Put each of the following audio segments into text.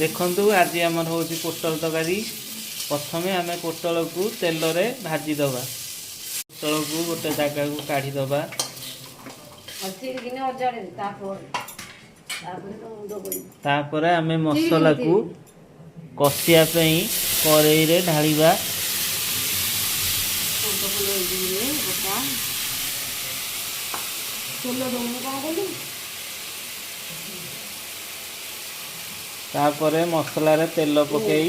ଦେଖନ୍ତୁ, ଆଜି ଆମର ହେଉଛି ପୋଟଳ ତରକାରୀ। ପ୍ରଥମେ ଆମେ ପୋଟଳକୁ ତେଲରେ ଭାଜିଦେବା। ପୋଟଳକୁ ଗୋଟେ ଜାଗାକୁ କାଢ଼ିଦେବା। ଚିରିକିନି ଅଜାଡ଼େ, ତାପରେ ତାପରେ ତ ମୁଣ୍ଡ କରିବୁ। ତାପରେ ଆମେ ମସଲାକୁ କଷିବା ପାଇଁ କରେଇରେ ଢାଳିବା। ମୁଣ୍ଡ ଫୁଲ ହେଇଯିବ ଗୋଟା। ତେଲ ଦଉନୁ, କ'ଣ କଲୁ? ତାପରେ ମସଲାରେ ତେଲ ପକେଇ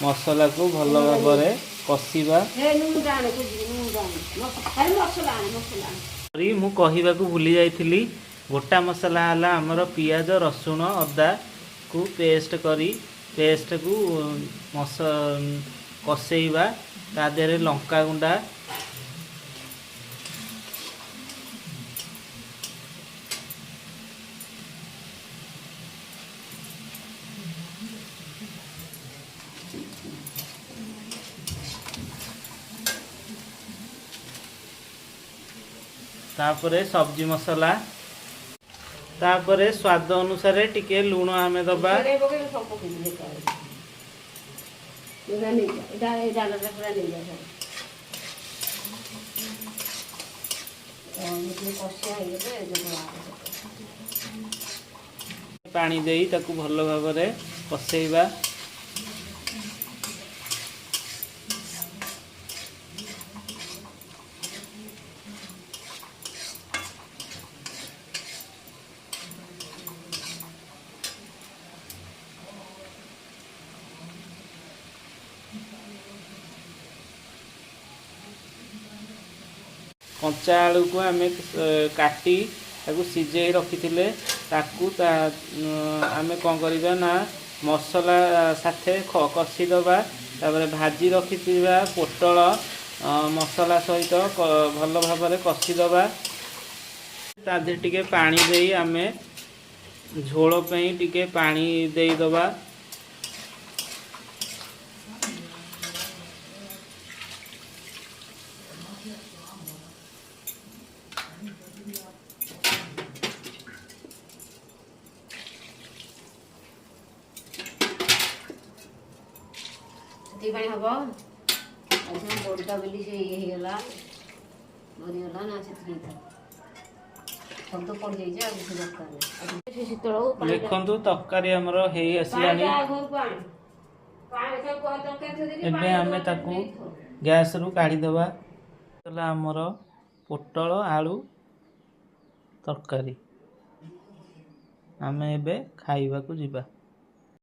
ମସଲାକୁ ଭଲ ଭାବରେ କଷିବା। ହେ, ନୁଣ ଆଣେ, ଖୋଜିକି ନୁଣ ଆଣେ। ଆରେ, ମସଲା ଆଣେ, ମସଲା ଆଣେ। ସରି, ମୁଁ କହିବାକୁ ଭୁଲି ଯାଇଥିଲି। ଗୋଟା ମସଲା ହେଲା ଆମର ପିଆଜ, ରସୁଣ, ଅଦାକୁ ପେଷ୍ଟ କରି ପେଷ୍ଟକୁ କଷେଇବା। ତା ଦେହରେ ଲଙ୍କା ଗୁଣ୍ଡା, ତାପରେ ସବଜି ମସଲା, ତାପରେ ସ୍ୱାଦ ଅନୁସାରେ ଟିକେ ଲୁଣ ଆମେ ଦବା। ପକେଇ ପକେଇ ସବୁ ପକେଇବି ଏକାବେଳେ। ଏଇଟା ନେଇଯା, ଏଇଟା ଏଇ ଡାଲଟା ପୁରା ନେଇଯା ସବୁ। ଟିକେ କଷିଆ ହେଇଗଲେ ଯୋଗ। ପାଣି ଦେଇ ତାକୁ ଭଲ ଭାବରେ କଷେଇବା। କଞ୍ଚା ଆଳୁକୁ ଆମେ କାଟି ତାକୁ ସିଝେଇ ରଖିଥିଲେ, ତାକୁ ତା ଆମେ କ'ଣ କରିବା ନା ମସଲା ସାଥେ କଷିଦେବା। ତାପରେ ଭାଜି ରଖିଥିବା ପୋଟଳ ମସଲା ସହିତ ଭଲ ଭାବରେ କଷିଦେବା। ତା ଦେହରେ ଟିକେ ପାଣି ଦେଇ ଆମେ ଝୋଳ ପାଇଁ ଟିକେ ପାଣି ଦେଇଦେବା। ସେତିକି ପାଣି ହବ। ଆଉ ସେ ବଡ଼ିଟା ବୋଲି ସେ ଇଏ ହେଇଗଲା, ମରିଗଲା ନା। ସେତିକି ହେଇଥାଉ। ସବୁ ତ ପଡ଼ିଯାଇଛି, ଆଉ କିଛି ଦରକାର ନାହିଁ। ଆଉ ସେ ଶୀତଳ ହଉ ପାଣିଟା। ଦେଖନ୍ତୁ, ତରକାରୀ ଆମର ହେଇ ଆସିଲାଣି। ପାଣିଟା ଘରକୁ ଆଣ। ପାଣି ସବୁ ତରକାରୀ ଥୋଇଦେଲି, ଏବେ ପାଣି ଆମେ ତାକୁ ନେଇଥୋ। ଗ୍ୟାସରୁ କାଢ଼ିଦେବା। ହେଲା ଆମର ପୋଟଳ ଆଳୁ ତରକାରୀ। ଆମେ ଏବେ ଖାଇବାକୁ ଯିବା।